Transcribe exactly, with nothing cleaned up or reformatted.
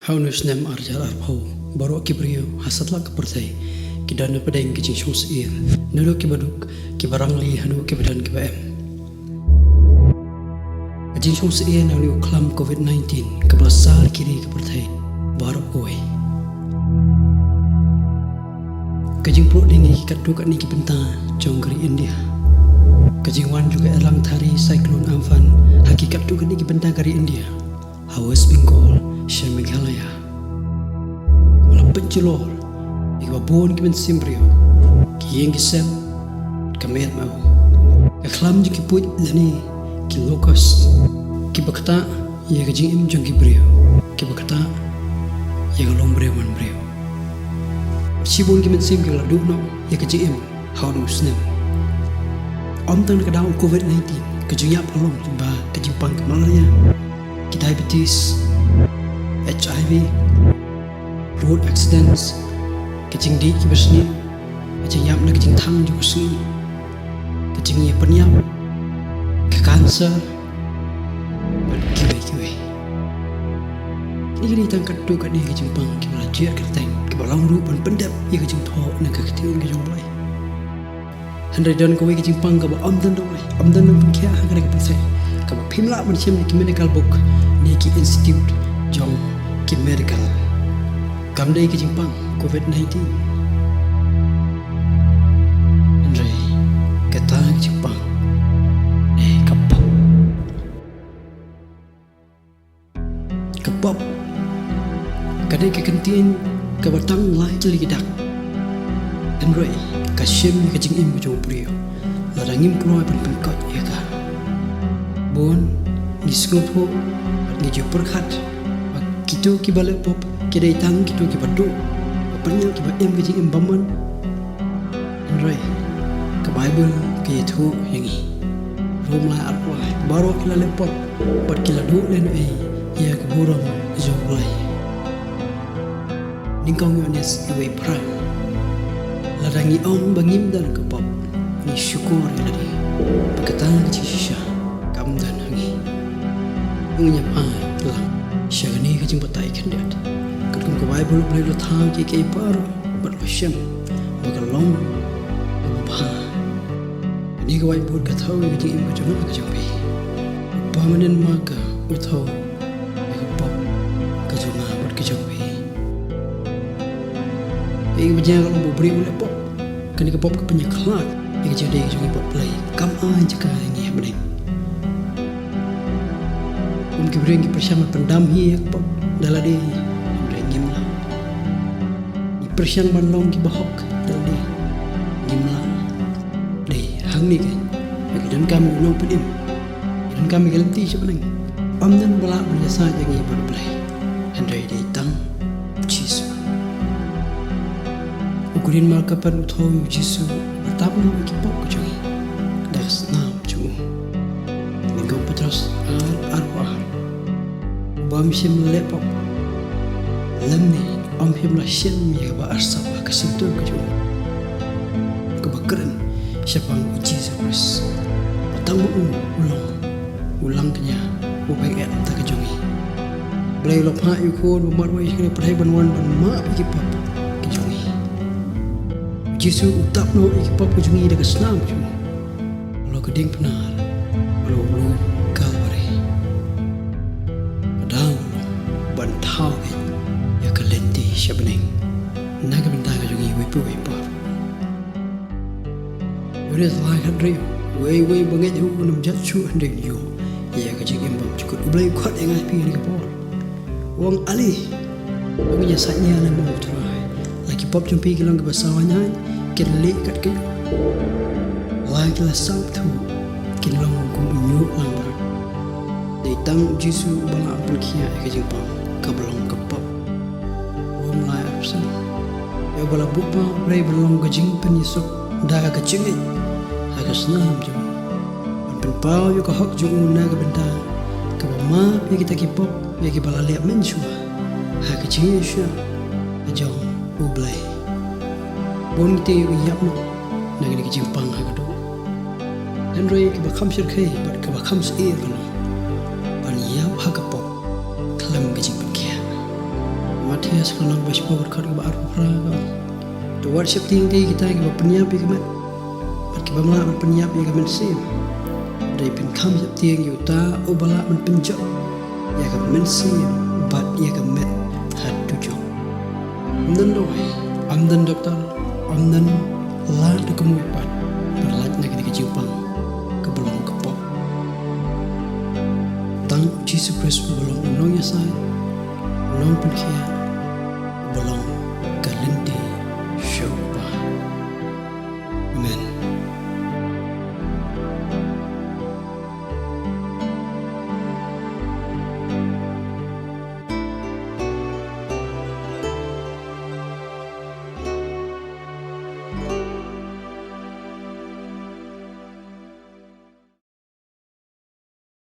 Ha une u snem ar hajar arphew, baroh ki briew ha satlak ka pyrthei ki don hapdeng ka jingshong syier, naduh kiba duk, kiba rangli haduh kiba don kiba em. Ka jingshong syier na une u khlam covid nineteen kaba sar kiri ka pyrthei baroh kawei. Ka jingpluh ding ha ki katto katne ki bynta jong ka ri India. Ka jingwan jong ka Erlangthari Cyclone Amphan ha ki katto katne ki bynta ka ri India, ha West Bengal, sha Meghalaya, ka la pynjulor ïa kiba bun ki mynsiem briew, ki ïing ki sem, ka met ma u, ka khlam jong ki puit lane ki locust, kiba ktah ïa ka jingim jong ki briew, kiba ktah ïa ka longbriew manbriew. Shibun ki mynsiem ki la duh noh ïa ka jingim ha une u snem. Ym tang na ka daw covid nineteen, ka jingïap ka long ba ka jingpang ka malaria, ki diabetes, H I V, road accidents, ka jingdih kiba sniew, ka jingïap na ka jingthang jong ka sngi, ka jingïapynïap, ka cancer, bad kiwei kiwei. Kine ki dei tang katto katne ki jingpang kiba la jied kyrteng, kiba long ruh ban pyndep ïa ka jingthoh na ka ktien ka jong U Blei. Hynrei don kawei ka jingpang kaba ym don dawai, ym don ban pynkhiah ha kane ka pyrthei, kaba phim lah ban shim na ki medical book ne ki institute jong ki medical. Kam dei ka jingpang covid nineteen. Hynrei kata ka jingpang dei ka pop. Ka pop ka dei ka kyntien kaba tang lai tylli ki dak. Hynrei ka shim ïa ka jingim ka jong u briew lada ngim kloi ban pynkhiah ïa ka. Bun ngi sngewthuh bad ngi ju pyrkhat ba kito kiba leh pop ki dei tang kito kiba duh, ba pynïap, kiba im ka jingim bymman. Hynrei ka Baibl ka ïathuh ïa ngi, Rom lai arphew lai, baroh ki la leh pop bad ki la duh lehnohei ïa ka burom jong U Blei. Nyngkong Ïoannis wei phra, lada ngi ong ba ngim don ka pop, ngi shukor ïa lade, bad kata ka jingshisha kam don ha ngi. Ngin ïa phai lang sha kane ka jingbatai khyndiat. Katkum ka Baibl U Blei u la thaw kiei kiei baroh bad u la shem ba ka long kaba bha. Kane ka whiteboard ka thaw ïa ka jingim ka jong nga ka jong phi. U permanent marker u thaw ïa ka pop ka jong nga bad ka jong phi. Ïa kaba jia ka long ba u briew u leh pop, kane ka pop ka pynïakhlad ïa ka jingdei ka jong ngi bad U Blei, kam ai jaka ïa ngi ha bneng. Kum ki briew ngi pyrshang ban pyndam hi ïa ka pop da lade, hynrei ngim lah. Ngi pyrshang ban long kiba hok da lade, ngim lah. Dei hangne keiñ ba ki donkam ïa u nongpynim, ki donkam ïa ki lynti sha bneng. Ym don ba lah ban ïasaid ïa ngi bad U Blei, hynrei dei tang U Jisu. U Green Marker pat u thaw ïa U Jisu ba tap noh ïa ki pop ka jong ngi da ka snam jong u. Nyngkong Petros ar, arphew ar. Uba ym shym la leh pop lymne ym shym la shem ïa kaba arsap ha ka shyntur ka jong u, kaba kren shaphang U Jisu Khrist, ba tang ma u u long u langkñia, u baieit ta ka jong ngi. Blei u la phah ïa u Khun ba marwei sha kane ka pyrthei ban wan ban map ïa ki pop ki jong ngi. U Jisu u tap noh ïa ki pop ki jong ngi da ka snam jong u. Halor ka diengphna, halor u lum Kalbari. Ka daw ban thaw ïa ka lynti sha bneng na ka bynta ka jong ngi iwei pa iwei. Ïoannis lai khathynriew, uwei uwei ba ngeit ha u un ym jot shuh hynrei un ïoh ïa ka jingim bymjukut. U Blei u khot ïa nga ïa phi ha kane ka por. U ong ale, to ngin ïasaid nia lem bad U Trai. La ki pop jong phi ki long kiba saw aiñ aiñ, kin leh kat ka ïoh. La ki la saw thuh, kin long kum u ñiuh langbrot. Dei tang U Jisu uba lah ban pynkhiah ïa ka jingpang kaba long ka pop. Rom lai arphew san. Ïa uba la buh paw briew ban long ka jingpynïasuk da ka jingngeit ha ka snam jong u, ban pynpaw ïa ka hok jong u na ka bynta kaba map ïa kita ki pop ïa kiba la leh mynshuwa ha ka jingïasyllok ka jong U Blei. Bun ngi te ngi ïap noh na kane ka jingpang ha ka doh. Hynrei kaba kham shyrkhei bad kaba kham syier ka long ban ïap ha ka pop khlem ka jingpynkhiah. Mathaios ka lynnong ba shiphew, ka dkhot kaba arphew phra ka ong: To wad sheptieng ïa kita kiba pynïap ïa ka met bad kiba ym lah ban pynïap ïa ka mynsiem. Hynrei pynkham sheptieng ïa uta uba lah ban pynjot ïa ka mynsiem bad ïa ka met ha dujok. Ym don dawai, ym don doktor, ym don lad kumno pat ban lait na kane ka jingpang kaba long ka pop. Tang U Jisu Khrist uba long u nongïasaid, u nongpynkhiah, uba long ka lynti